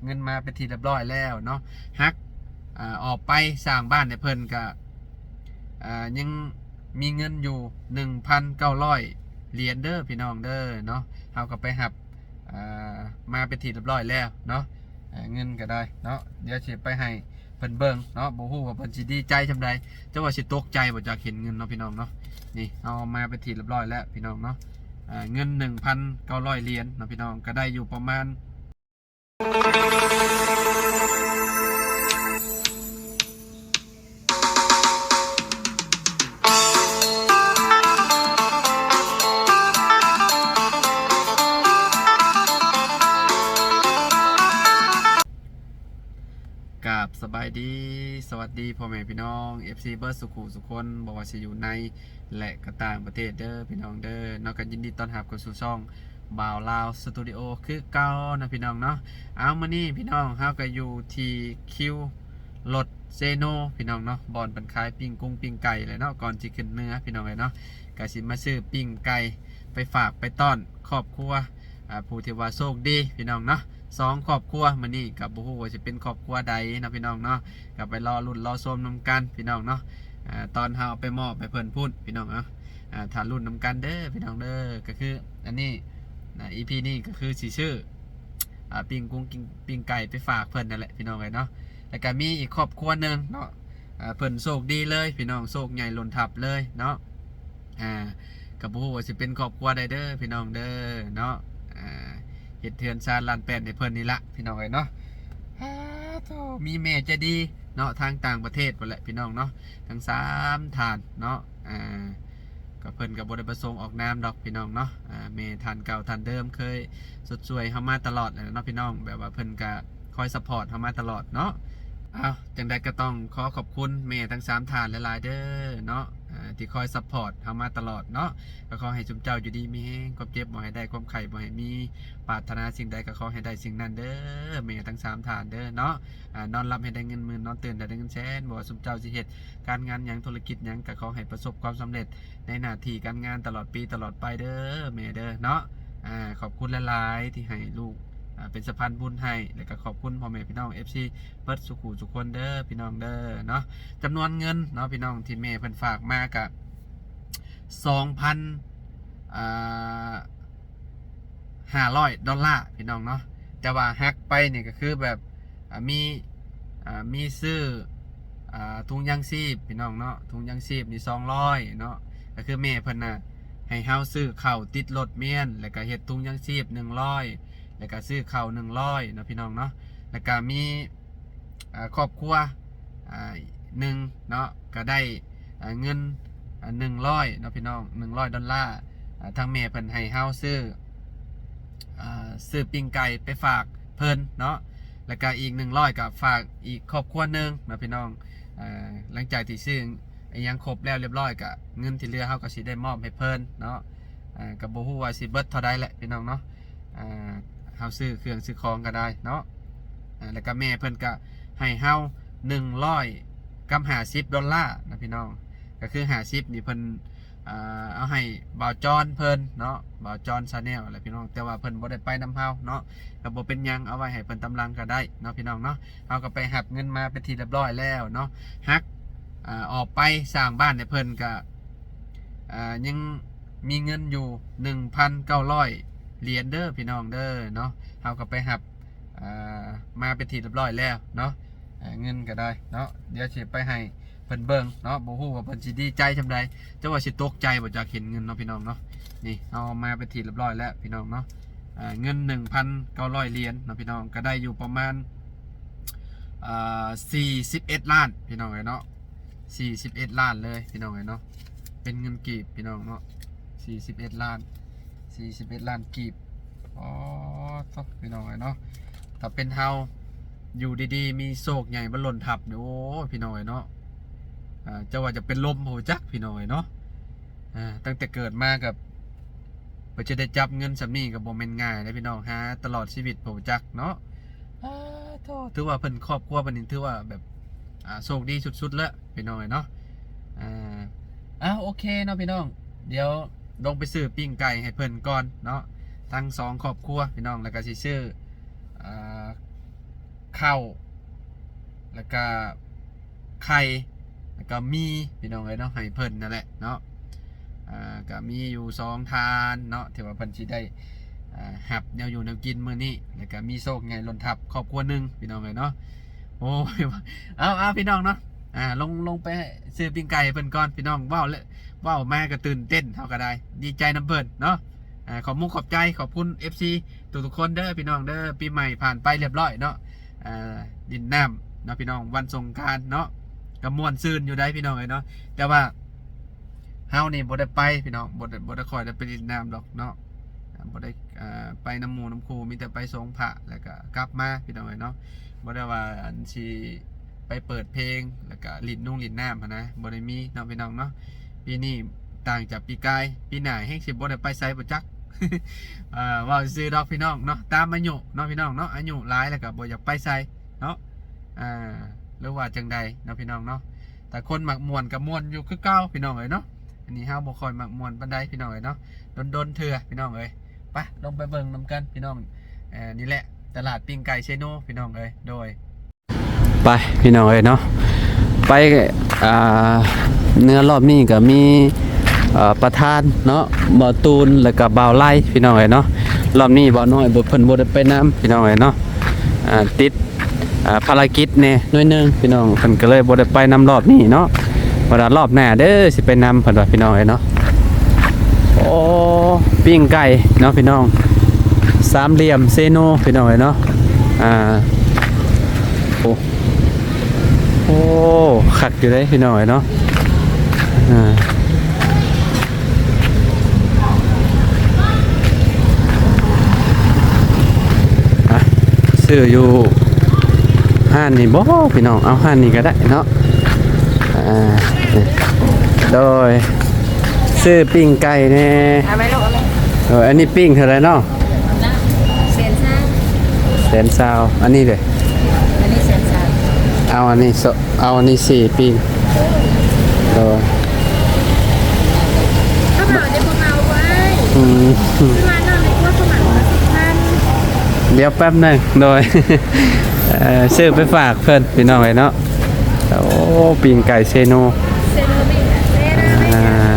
ເງິນມາເປັນທີ່ຮຽບຮ້ອຍແລ້ວເນາະ. ຫາກ ອາ ອອກໄປສ້າງບ້ານໃຫ້ເພິ່ນກະ ອາ ຍັງມີເງິນຢູ່ໜຶ່ງພັນເກົ້າຮ້ອຍຫຼຽນເດີພີ່ນ້ອງເດີເນາະ. ເຮົາກໍໄປຮັບ ອາ ມາເປັນທີ່ຮຽບຮ້ອຍແລ້ວເນາະ. ອາ ເງິນກໍໄດ້ເນາະ ດຽວຊິໄປໃຫ້ເພິ່ນເບິ່ງເນາະ. ບໍ່ຮູ້ວ່າເພິ່ນຊິດີໃຈສ່ຳໃດ ຈັກວ່າຊິຕົກໃຈບໍ່ຈັກເຫັນເງິນເນາະພີ່ນ້ອງເນາະ. ນີ້ເຮົາເອົາມາເປັນທີ່ຮຽບຮ້ອຍແລ້ວພີ່ນ້ອງເນາະ. ອາ ເງິນໜຶ່ງພັນເກົ້າຮ້ອຍຫຼຽນເນາະພີ່ນ້ອງ ກໍໄດ້ຢູ່ປະມານ ກາບສະບາຍດີ ສະຫວັດດີພໍ່ແມ່ພີ່ນ້ອງ ເອັຟຊີ ເບິດສູ່ຄູ່ສູ່ຄົນ ບໍ່ວ່າຊິຢູ່ໃນ ແລະ ກໍຕ່າງປະເທດເດີພີ່ນ້ອງເດີເນາະ. ກໍຍິນດີຕ້ອນຮັບເຂົ້າສູ່ຊ່ອງບ່າວລາວສະຕູດິໂອຄືເກົ່າເນາະພີ່ນ້ອງເນາະ. ເອົາ ມື້ນີ້ພີ່ນ້ອງ ເຮົາກໍຢູ່ທີ່ຄິວລົດເຊໂນພີ່ນ້ອງເນາະ ບ່ອນເພິ່ນຂາຍປີ້ງກຸ້ງປີ້ງໄກ່ແຫຼະເນາະ. ກ່ອນຊິຂຶ້ນເໜືອພີ່ນ້ອງເອີຍເນາະ ກໍຊິມາຊື້ປີ້ງໄກ່ໄປຝາກໄປຕ້ອນຄອບຄົວ ອາ ຜູ້ທີ່ວ່າໂຊກດີພີ່ນ້ອງເນາະ. ສອງຄອບຄົວມື້ນີ້ກໍບໍ່ຮູ້ວ່າຊິເປັນຄອບຄົວໃດເນາະພີ່ນ້ອງເນາະ. ກໍໄປລໍລຸ້ນລໍຊົມນຳກັນພີ່ນ້ອງເນາະ. ອາ ຕອນເຮົາເອົາໄປມອບໃຫ້ເພິ່ນພຸ້ນພີ່ນ້ອງເນາະ. ອາ ຖ້າລຸ້ນນຳກັນເດີພີ່ນ້ອງເດີ. ກໍຄືອັນນີ້ ອາ ອີພີນີ້ກໍຄືຊິຊື້ ອາ ປີ້ງກຸ້ງປີ້ງໄກ່ໄປຝາກເພິ່ນນັ້ນແຫຼະພີ່ນ້ອງເອີຍເນາະ. ແລ້ວກໍມີອີກຄອບຄົວໜຶ່ງເນາະ ອາ ເພິ່ນໂຊກດີເລີຍພີ່ນ້ອງ ໂຊກໃຫຍ່ລົ້ນທັບເລີຍເນາະ. ອາ ກໍບໍ່ຮູ້ວ່າຊິເປັນຄອບຄົວໃດເດີພີ່ນ້ອງເດີເນາະ. ອາ ເຮັດເຮືອນຊານລານແປ້ນໃຫ້ເພິ່ນນີ້ລະພີ່ນ້ອງເອີຍເນາະ. ອາ ໂທ້ ມີແມ່ໃຈດີເນາະ ທາງຕ່າງປະເທດພຸ້ນແຫຼະພີ່ນ້ອງເນາະ ທັງສາມທ່ານເນາະ. ອາ ກໍເພິ່ນກໍບໍ່ໄດ້ປະສົງອອກນາມດອກພີ່ນ້ອງເນາະ. ອາ ແມ່ທ່ານເກົ່າທ່ານເດີມເຄີຍຊົດຊ່ວຍເຮົາມາຕະຫຼອດແຫຼະເນາະພີ່ນ້ອງ ແບບວ່າເພິ່ນກໍຄອຍຊັບພອດເຮົາມາຕະຫຼອດເນາະ. ເອົ້າ ຈັ່ງໃດກໍຕ້ອງຂໍຂອບຄຸນແມ່ທັງສາມທ່ານຫຼາຍໆເດີເນາະ ອາ ທີ່ຄອຍຊັບພອດເຮົາມາຕະຫຼອດເນາະ. ກໍຂໍໃຫ້ຊຸມເຈົ້າຢູ່ດີມີແຮງ ຄວາມເຈັບບໍ່ໃຫ້ໄດ້ ຄວາມໄຂ້ບໍ່ໃຫ້ມີ ປາດຖະໜາສິ່ງໃດກໍຂໍໃຫ້ໄດ້ສິ່ງນັ້ນເດີ ແມ່ທັງສາມທ່ານເດີເນາະ. ອາ ນອນຫຼັບໃຫ້ໄດ້ເງິນໝື່ນ ນອນຕື່ນໃຫ້ໄດ້ເງິນແສນ ບໍ່ວ່າຊຸມເຈົ້າຊິເຮັດການງານຫຍັງ ທຸລະກິດຫຍັງ ກໍຂໍໃຫ້ປະສົບຄວາມສຳເລັດໃນໜ້າທີ່ການງານຕະຫຼອດປີຕະຫຼອດໄປເດີແມ່ເດີເນາະ. ອາ ຂອບຄຸນຫຼາຍໆທີ່ໃຫ້ລູກ ອາ ເປັນສະພານບຸນໃຫ້ ແລ້ວກໍຂອບຄຸນພໍ່ແມ່ພີ່ນ້ອງ ເອັຟຊີ ເບິດສູ່ຄູ່ສູ່ຄົນເດີພີ່ນ້ອງເດີເນາະ. ຈຳນວນເງິນເນາະພີ່ນ້ອງ ທີ່ແມ່ເພິ່ນຝາກມາກະສອງພັນ ອາ ຫ້າຮ້ອຍດອນລາພີ່ນ້ອງເນາະ. ແຕ່ວ່າຫັກໄປນີ້ກໍຄືແບບ ອາ ມີ ອາ ມີຊື້ ອາ ຖົງຢາງຊີບພີ່ນ້ອງເນາະ ຖົງຢາງຊີບນີ້ສອງຮ້ອຍເນາະ. ກໍຄືແມ່ເພິ່ນນະໃຫ້ເຮົາຊື້ເຂົ້າຕິດລົດແມ່ນ ແລ້ວກໍເຮັດຖົງຢາງຊີບໜຶ່ງຮ້ອຍ ແລ້ວກໍຊື້ເຂົ້າໜຶ່ງຮ້ອຍເນາະພີ່ນ້ອງເນາະ. ແລ້ວກໍມີ ອາ ຄອບຄົວ ອາ ໜຶ່ງເນາະ ກໍໄດ້ ອາ ເງິນ ອາ ໜຶ່ງຮ້ອຍເນາະພີ່ນ້ອງ ໜຶ່ງຮ້ອຍດອນລາ. ອາ ທາງແມ່ເພິ່ນໃຫ້ເຮົາຊື້ ອາ ຊື້ປີ້ງໄກ່ໄປຝາກເພິ່ນເນາະ ແລ້ວກະອີກໜຶ່ງຮ້ອຍກໍຝາກອີກຄອບຄົວໜຶ່ງເນາະພີ່ນ້ອງ. ອາ ຫຼັງຈາກທີ່ຊື້ອີ່ຫຍັງຄົບແລ້ວລຽບຮ້ອຍ ກະເງິນທີ່ເຫຼືອເຮົາກໍຊິໄດ້ມອບໃຫ້ເພິ່ນເນາະ. ອາ ກໍບໍ່ຮູ້ວ່າຊິເບິດເທົ່າໃດແຫຼະພີ່ນ້ອງເນາະ. ອາ ເຮົາຊື້ເຄື່ອງຊື້ຂອງກໍໄດ້ເນາະ. ອາ ແລ້ວກໍແມ່ເພິ່ນກໍໃຫ້ເຮົາໜຶ່ງຮ້ອຍກັບຫ້າສິບດອນລານະພີ່ນ້ອງ. ກໍຄືຫ້າສິບນີ້ເພິ່ນ ອາ ເອົາໃຫ້ບ່າວຈອນເພິ່ນເນາະ ບ່າວຈອນ Channel ແຫຼະພີ່ນ້ອງ. ແຕ່ວ່າເພິ່ນບໍ່ໄດ້ໄປນຳເຮົາເນາະ ກໍບໍ່ເປັນຫຍັງ ເອົາໄວ້ໃຫ້ເພິ່ນຕາມຫຼັງກໍໄດ້ເນາະພີ່ນ້ອງເນາະ. ເຮົາກໍໄປຮັບເງິນມາເປັນທີ່ຮຽບຮ້ອຍແລ້ວເນາະ. ຫາກ ອາ ອອກໄປສ້າງບ້ານໃຫ້ເພິ່ນກະ ອາ ຍັງມີເງິນຢູ່ໜຶ່ງພັນເກົ້າຮ້ອຍຫຼຽນເດີພີ່ນ້ອງເດີເນາະ. ເຮົາກໍໄປຮັບ ອາ ມາເປັນທີ່ຮຽບຮ້ອຍແລ້ວເນາະ. ອາ ເງິນກໍໄດ້ເນາະ ດຽວຊິໄປໃຫ້ເພິ່ນເບິ່ງເນາະ. ບໍ່ຮູ້ວ່າເພິ່ນຊິດີໃຈສ່ຳໃດ ຈັກວ່າຊິຕົກໃຈບໍ່ຈັກເຫັນເງິນເນາະພີ່ນ້ອງເນາະ. ນີ້ເຮົາເອົາມາເປັນທີ່ຮຽບຮ້ອຍແລ້ວພີ່ນ້ອງເນາະ. ອາ ເງິນໜຶ່ງພັນເກົ້າຮ້ອຍຫຼຽນເນາະພີ່ນ້ອງ ກໍໄດ້ຢູ່ປະມານ ອາ ສີ່ສິບເອັດລ້ານພີ່ນ້ອງເອີຍເນາະ. ສີ່ສິບເອັດລ້ານເລີຍພີ່ນ້ອງເອີຍເນາະ. ເປັນເງິນກີບພີ່ນ້ອງເນາະ ສີ່ສິບເອັດລ້ານ ສີ່ສິບເອັດລ້ານກີບ. ອໍ ໂທ້ ພີ່ນ້ອງເອີຍເນາະ ຖ້າເປັນເຮົາຢູ່ດີໆ ມີໂຊກໃຫຍ່ມາຫຼົ່ນທັບນີ້ ໂອ້ຍ ພີ່ນ້ອງເອີຍເນາະ ອາ ຈະວ່າຈະເປັນລົມບໍ່ຮູ້ຈັກພີ່ນ້ອງເອີຍເນາະ. ອາ ຕັ້ງແຕ່ເກີດມາກໍ ເພິ່ນຈະໄດ້ຈັບເງິນສ່ຳນີ້ກໍບໍ່ແມ່ນງ່າຍເດ້ພີ່ນ້ອງ ຫາຕະຫຼອດຊີວິດບໍ່ຮູ້ຈັກເນາະ. ອາ ໂທ້ ຖືວ່າເພິ່ນ ຄອບຄົວເພິ່ນນີ້ຖືວ່າແບບ ອາ ໂຊກດີສຸດໆແລ້ວພີ່ນ້ອງເອີຍເນາະ. ອາ ອາ ໂອເຄເນາະພີ່ນ້ອງ ດຽວລົງໄປຊື້ປີ້ງໄກ່ໃຫ້ເພິ່ນກ່ອນເນາະ ທັງສອງຄອບຄົວພີ່ນ້ອງ. ແລ້ວກໍຊິຊື້ ອາ ເຂົ້າ ແລ້ວກະໄຂ່ ແລ້ວກະໝີ່ ພີ່ນ້ອງເອີຍເນາະ ໃຫ້ເພິ່ນນັ້ນແຫຼະເນາະ. ອ່າ ກະມີຢູ່ສອງທ່ານເນາະ ທີ່ວ່າເພິ່ນຊິໄດ້ ອ່າ ຮັບແນວຢູ່ແນວກິນມື້ນີ້ ແລ້ວກະມີໂຊກໃຫຍ່ລົ້ນທັບຄອບຄົວໜຶ່ງ ພີ່ນ້ອງເອີຍເນາະ. ໂອ້ຍ ເອົາ ເອົາ ພີ່ນ້ອງເນາະ ອ່າ ລົງ ລົງໄປຊື້ປີ້ງໄກ່ໃຫ້ເພິ່ນກ່ອນ ພີ່ນ້ອງ. ເວົ້າແລ້ວ ເວົ້າມາກໍຕື່ນເຕັ້ນ ເຮົາກໍໄດ້ດີໃຈນຳເພິ່ນເນາະ. ອ່າ ຂອບມຸກຂອບໃຈ ຂອບຄຸນ ເອັຟຊີ ທຸກໆຄົນເດີ ພີ່ນ້ອງເດີ. ປີໃໝ່ຜ່ານໄປລຽບຮ້ອຍເນາະ ອ່າ ຫຼິ້ນນ້ຳເນາະ ພີ່ນ້ອງ ວັນສົງການເນາະ ກໍມ່ວນຊື່ນຢູ່ໄດ໋ ພີ່ນ້ອງເອີຍເນາະ. ແຕ່ວ່າເຮົານີ້ບໍ່ໄດ້ໄປ ພີ່ນ້ອງ ບໍ່ໄດ້ ບໍ່ໄດ້ຄ່ອຍໄດ້ໄປຫຼິ້ນນ້ຳດອກເນາະ ອ່າ ບໍ່ໄດ້ ອ່າ ໄປນຳໝູ່ນຳຄູ່ ມີແຕ່ໄປສົງພະ ແລ້ວກໍກັບມາ ພີ່ນ້ອງເອີຍເນາະ. ບໍ່ໄດ້ວ່າອັນຊິໄປເປີດເພງ ແລ້ວກະຫຼິ້ນນຸ່ງຫຼິ້ນນ້ຳຫັ້ນນະ ບໍ່ໄດ້ມີເນາະ ພີ່ນ້ອງເນາະ. ປີນີ້ຕ່າງຈາກປີກາຍ ປີໜ້າແຮ່ງຊິບໍ່ໄດ້ໄປໃສບໍ່ຈັກ. ເອີ ເວົ້າຊື່ໆດອກ ພີ່ນ້ອງເນາະ ຕາມອາຍຸເນາະ ພີ່ນ້ອງເນາະ ອາຍຸຫຼາຍແລ້ວກະບໍ່ຢາກໄປໃສເນາະ ອ່າ ຫຼືວ່າຈັ່ງໃດເນາະ ພີ່ນ້ອງເນາະ. ຖ້າຄົນມັກມ່ວນກໍມ່ວນຢູ່ຄືເກົ່າ ພີ່ນ້ອງເອີຍເນາະ. ອັນນີ້ເຮົາບໍ່ຄ່ອຍມັກມ່ວນປານໃດ ພີ່ນ້ອງເອີຍເນາະ ດົນໆເທື່ອ ພີ່ນ້ອງເອີຍ. ໄປ ລົງໄປເບິ່ງນຳກັນ ພີ່ນ້ອງ. ເອີ ນີ້ແຫຼະຕະຫຼາດປີ້ງໄກ່ເຊໂນ ພີ່ນ້ອງເອີຍ. ໂດຍ ໄປ ພີ່ນ້ອງເອີຍເນາະ ໄປ ອ່າ ເນື້ອລອບນີ້ກໍມີ ເອີ ປະທານເນາະ ບ່າວຕູນ ແລ້ວກໍບ່າວໄລ ພີ່ນ້ອງເອີຍເນາະ. ລອບນີ້ບ່າວນ້ອຍບໍ່ ເພິ່ນບໍ່ໄດ້ໄປນຳ ພີ່ນ້ອງເອີຍເນາະ ອ່າ ຕິດ ອ່າ ພາລະກິດແດ່ໜ້ອຍໜຶ່ງ ພີ່ນ້ອງ ເພິ່ນກໍເລີຍບໍ່ໄດ້ໄປນຳລອບນີ້ເນາະ. ວ່າລອບໜ້າເດີ ຊິໄປນຳ ເພິ່ນວ່າ ພີ່ນ້ອງເອີຍເນາະ. ໂອ້ ປີ້ງໄກ່ເນາະ ພີ່ນ້ອງ ສາມຫຼ່ຽມເຊໂນ ພີ່ນ້ອງເອີຍເນາະ. ອ່າ ໂອ້ ໂອ້ ຄັກຢູ່ເດ້ ພີ່ນ້ອງເອີຍເນາະ. ອ່າ ອ່ະ ຊື້ຢູ່ຮ້ານນີ້ບໍ່ ພີ່ນ້ອງ? ເອົາຮ້ານນີ້ກໍໄດ້ເນາະ. ອ່າ ໂດຍ ຊື້ປີ້ງໄກ່ແດ່. ເອົາໄວ້ລູກ ເອົາໄວ້. ເອີ ອັນນີ້ປີ້ງເທົ່າໃດເນາະ? ແສນຊາວ. ແສນຊາວ. ອັນນີ້ເດ? ອັນນີ້ແສນຊາວ. ເອົາອັນນີ້ ເອົາອັນນີ້ສີ່ປີ້ງ. ໂດຍ ເຂົ້າເໝົາເດ້ ບໍ່ເໝົາບໍ່ອ້າຍ? ອືມ ຊື້ມາໜ້ອຍກວ່າເຂົ້າເໝົາສິບພັນ. ດຽວແປັບໜຶ່ງ ໂດຍ ເອີ ຊື້ໄປຝາກເພິ່ນ ພີ່ນ້ອງເອີຍເນາະ. ໂອ້ ປີ້ງໄກ່ເຊໂນ ເຊໂນ ປີ້ງໄກ່ເຊໂນ ອ່າ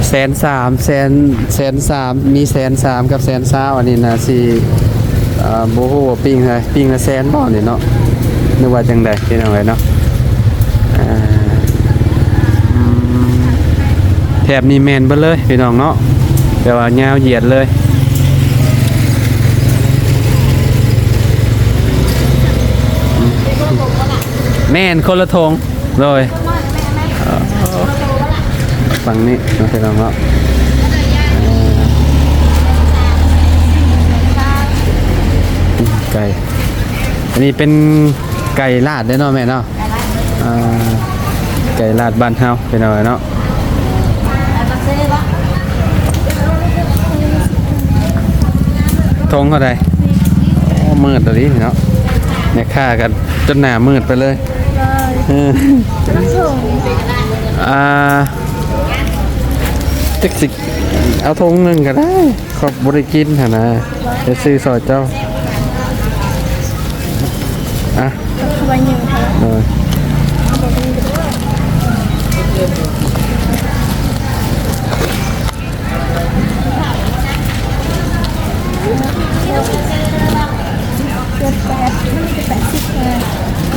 ແສນສາມ ແສນ ແສນສາມ ມີແສນສາມກັບແສນຊາວ. ອັນນີ້ນະຊິ ເອີ ບໍ່ຮູ້ວ່າປີ້ງເທົ່າໃດ ປີ້ງລະແສນບໍ່ນີ້ເນາະ ຫຼືວ່າຈັ່ງໃດ ພີ່ນ້ອງເອີຍເນາະ. ອ່າ ອືມ ແຖບນີ້ແມ່ນເບິດເລີຍ ພີ່ນ້ອງເນາະ ແບບວ່າຍາວຢຽດເລີຍ. ແມ່ນ ຄົນລະຖົງ ໂດຍ ເອີ ຝັ່ງນີ້ເນາະ ພີ່ນ້ອງເນາະ. ເອີ ໄກ່ ອັນນີ້ເປັນໄກ່ລາດເດ້ເນາະແມ່ເນາະ. ອ່າ ໄກ່ລາດບ້ານເຮົາ ພີ່ນ້ອງເອີຍເນາະ. ຖົງເທົ່າໃດ? ໂອ້ ມືດອີ່ຫຼີເນາະ ແມ່ຄ້າກັນຈົນໜ້າມືດໄປເລີຍ. ເອີ ອ່າ ຈັກຊິເອົາຖົງໜຶ່ງກໍໄດ້. ຂ້ອຍບໍ່ໄດ້ກິນຫັ້ນນະ ໄປຊື້ຊ່ອຍເຈົ້າ. ອ່ະ ເອີ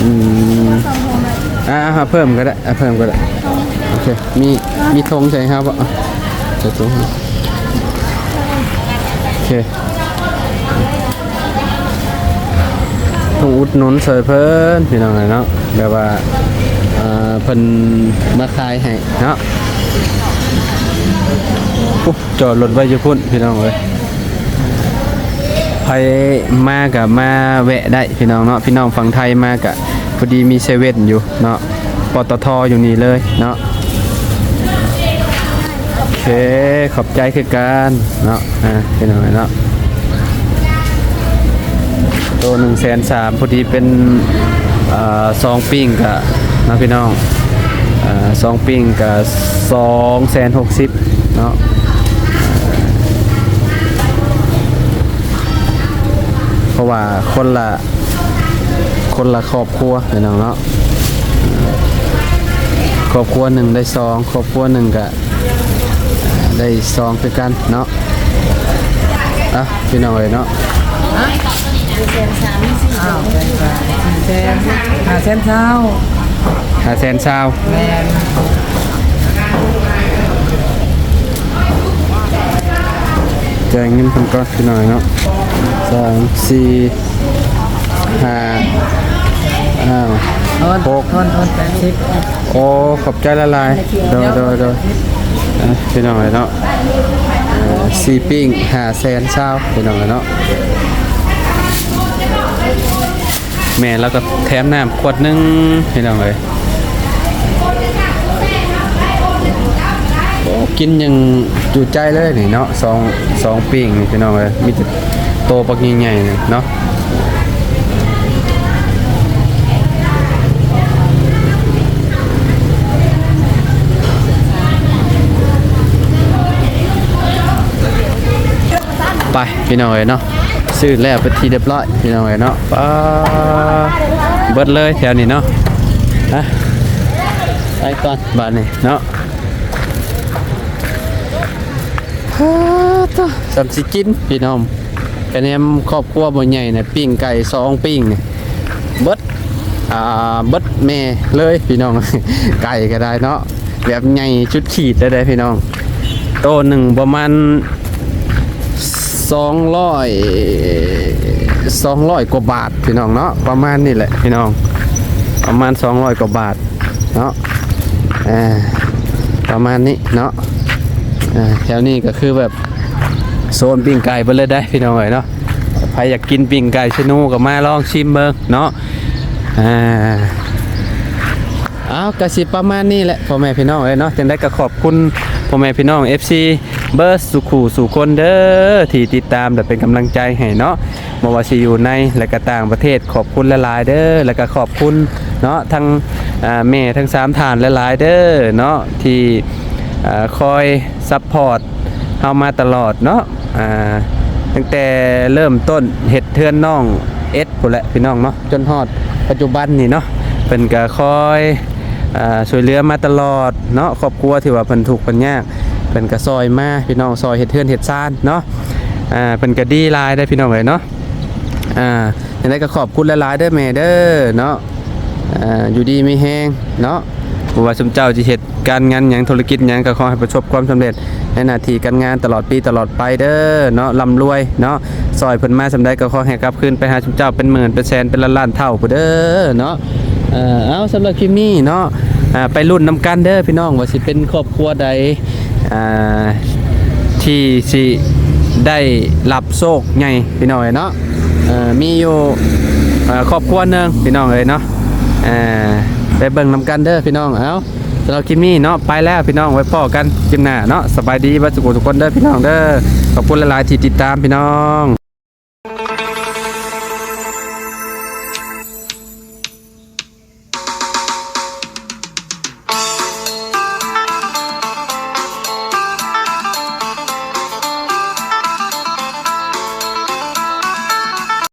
ອືມ ອ່າ ເອົາເພີ່ມກໍໄດ້ ເອົາເພີ່ມກໍໄດ້. ໂອເຄ ມີ ມີຖົງໃສ່ໃຫ້ເຮົາບໍ່? ເອົາໃສ່ຖົງໃຫ້ ໂອເຄ ຕ້ອງອຸດໜູນຊ່ອຍເພິ່ນ ພີ່ນ້ອງເອີຍເນາະ ແບບວ່າ ເອີ ເພິ່ນມາຂາຍໃຫ້ເນາະ. ໂອ້ ຈອດລົດໄວ້ຢູ່ພຸ້ນ ພີ່ນ້ອງເອີຍ. ໃຜມາກໍມາແວະໄດ້ ພີ່ນ້ອງເນາະ. ພີ່ນ້ອງຝັ່ງໄທມາກໍພໍດີມີເຊເວັ່ນຢູ່ເນາະ ປຕທ ຢູ່ນີ້ເລີຍເນາະ. ໂອເຄ ຂອບໃຈຄືກັນເນາະ ອ່າ ພີ່ນ້ອງເນາະ. ໂຕໜຶ່ງແສນສາມ ພໍດີເປັນ ເອີ ສອງປີ້ງກະເນາະ ພີ່ນ້ອງ ເອີ ສອງປີ້ງກະສອງແສນຫົກສິບເນາະ. ເພາະວ່າຄົນລະ ຄົນລະຄອບຄົວພີ່ນ້ອງເນາະ. ຄອບຄົວໜຶ່ງໄດ້ສອງ ຄອບຄົວໜຶ່ງກະໄດ້ສອງຄືກັນເນາະ. ອ່ະ ພີ່ນ້ອງເອີຍເນາະ. ຫ້າແສນຊາວ ຫ້າແສນຊາວ ແມ່ນ. ຈ່າຍເງິນເພິ່ນກ່ອນພີ່ນ້ອງເນາະ. ສາມ ສີ່ ຫ້າ ອ້າວ ຫົກ ໂອ້ ຂອບໃຈຫຼາຍໆ. ໂດຍ ໂດຍ ໂດຍ. ອ່ະ ພີ່ນ້ອງເອີຍເນາະ, ເອີ ສີ່ປີ້ງ ຫ້າແສນຊາວ ພີ່ນ້ອງເອີຍເນາະ. ແມ່ລາວກໍແຖມນ້ຳຂວດໜຶ່ງ ພີ່ນ້ອງເອີຍ. ໂອ້ ກິນຢ່າງຈຸໃຈເລີຍນີ້ເນາະ. ສອງ ສອງປີ້ງນີ້ ພີ່ນ້ອງເອີຍ, ມີແຕ່ໂຕບັກໃຫຍ່ໆເນາະ. ໄປ ພີ່ນ້ອງເອີຍເນາະ, ຊື້ແລ້ວເປັນທີ່ຮຽບຮ້ອຍ ພີ່ນ້ອງເອີຍເນາະ. ປາ ເບິດເລີຍແຖວນີ້ເນາະ. ຮະ ໄປກ່ອນບາດນີ້ເນາະ. ປາ ໂທ້ ສ່ຳຊິກິນພີ່ນ້ອງ, ກະແນມຄອບຄົວບໍ່ໃຫຍ່ນະ, ປີ້ງໄກ່ສອງປີ້ງນີ້ເບິດ ອ່າ ເບິດແມ່ເລີຍພີ່ນ້ອງ. ໄກ່ກໍໄດ້ເນາະ, ແບບໃຫຍ່ສຸດຂີດເລີຍເດ້ພີ່ນ້ອງ. ໂຕໜຶ່ງປະມານສອງຮ້ອຍ ສອງຮ້ອຍກວ່າບາດພີ່ນ້ອງເນາະ, ປະມານນີ້ແຫຼະພີ່ນ້ອງ, ປະມານສອງຮ້ອຍກວ່າບາດເນາະ. ເອີ ປະມານນີ້ເນາະ. ເອີ ແຖວນີ້ກໍຄືແບບໂຊນປີ້ງໄກ່ເບິດເລີຍເດ້ພີ່ນ້ອງເອີຍເນາະ. ໃຜຢາກກິນປີ້ງໄກ່ເຊໂນກໍມາລອງຊິມເບິ່ງເນາະ. ອ່າ ອ້າວ ກະຊິປະມານນີ້ແຫຼະ ພໍ່ແມ່ພີ່ນ້ອງເອີຍເນາະ. ຈັ່ງໃດກໍຂອບຄຸນພໍ່ແມ່ພີ່ນ້ອງ ເອັຟຊີ ເບິດສູ່ຄູ່ສູ່ຄົນເດີ ທີ່ຕິດຕາມ ແລະ ເປັນກຳລັງໃຈໃຫ້ເນາະ, ບໍ່ວ່າຊິຢູ່ໃນ ແລະ ກະຕ່າງປະເທດ. ຂອບຄຸນຫຼາຍໆເດີ ແລະ ກະຂອບຄຸນເນາະ ທັງ ອ່າ ແມ່ທັງສາມທ່ານຫຼາຍໆເດີເນາະ ທີ່ ອ່າ ຄອຍຊັບພອດເຮົາມາຕະຫຼອດເນາະ. ອ່າ ຕັ້ງແຕ່ເລີ່ມຕົ້ນເຮັດເຮືອນນ້ອງເອັດພຸ້ນແຫຼະພີ່ນ້ອງເນາະ, ຈົນຮອດປັດຈຸບັນນີ້ເນາະ ເພິ່ນກະຄອຍ ອ່າ ຊ່ວຍເຫຼືອມາຕະຫຼອດເນາະ. ຄອບຄົວທີ່ວ່າເພິ່ນທຸກເພິ່ນຍາກ ເພິ່ນກະຊ່ອຍມາພີ່ນ້ອງ, ຊ່ອຍເຮັດເຮືອນເຮັດຊານເນາະ. ອ່າ ເພິ່ນກະດີຫຼາຍເດ້ພີ່ນ້ອງເອີຍເນາະ. ອ່າ ຈັ່ງໃດກໍຂອບຄຸນຫຼາຍໆເດີແມ່ເດີເນາະ. ອ່າ ຢູ່ດີມີແຮງເນາະ, ບໍ່ວ່າຊຸມເຈົ້າຊິເຮັດການງານຫຍັງ ທຸລະກິດຫຍັງ ກໍຂໍໃຫ້ປະສົບຄວາມສຳເລັດໃນໜ້າທີ່ການງານຕະຫຼອດປີຕະຫຼອດໄປເດີເນາະ, ລ່ຳລວຍເນາະ. ຊ່ອຍເພິ່ນມາສ່ຳໃດກໍຂໍໃຫ້ກັບຄືນໄປຫາຊຸມເຈົ້າເປັນໝື່ນເປັນແສນເປັນລ້ານໆເທົ່າພຸ້ນເດີເນາະ. ເອີ ເອົາ ສຳລັບຄລິບນີ້ເນາະ ອ່າ ໄປລຸ້ນນຳກັນເດີພີ່ນ້ອງ ວ່າຊິເປັນຄອບຄົວໃດ ອ່າ ທີ່ຊິໄດ້ຮັບໂຊກໃຫຍ່ພີ່ນ້ອງເອີຍເນາະ. ເອີ ມີຢູ່ ເອີ ຄອບຄົວໜຶ່ງພີ່ນ້ອງເອີຍເນາະ. ເອີ ໄປເບິ່ງນຳກັນເດີພີ່ນ້ອງ. ເອົາ ສຳລັບຄລິບນີ້ເນາະ ໄປແລ້ວພີ່ນ້ອງ, ໄວ້ພໍ້ກັນຄລິບໜ້າເນາະ. ສະບາຍດີເບິດສູ່ຜູ້ທຸກຄົນເດີພີ່ນ້ອງເດີ. ຂອບຄຸນຫຼາຍໆທີ່ຕິດຕາມພີ່ນ້ອງ.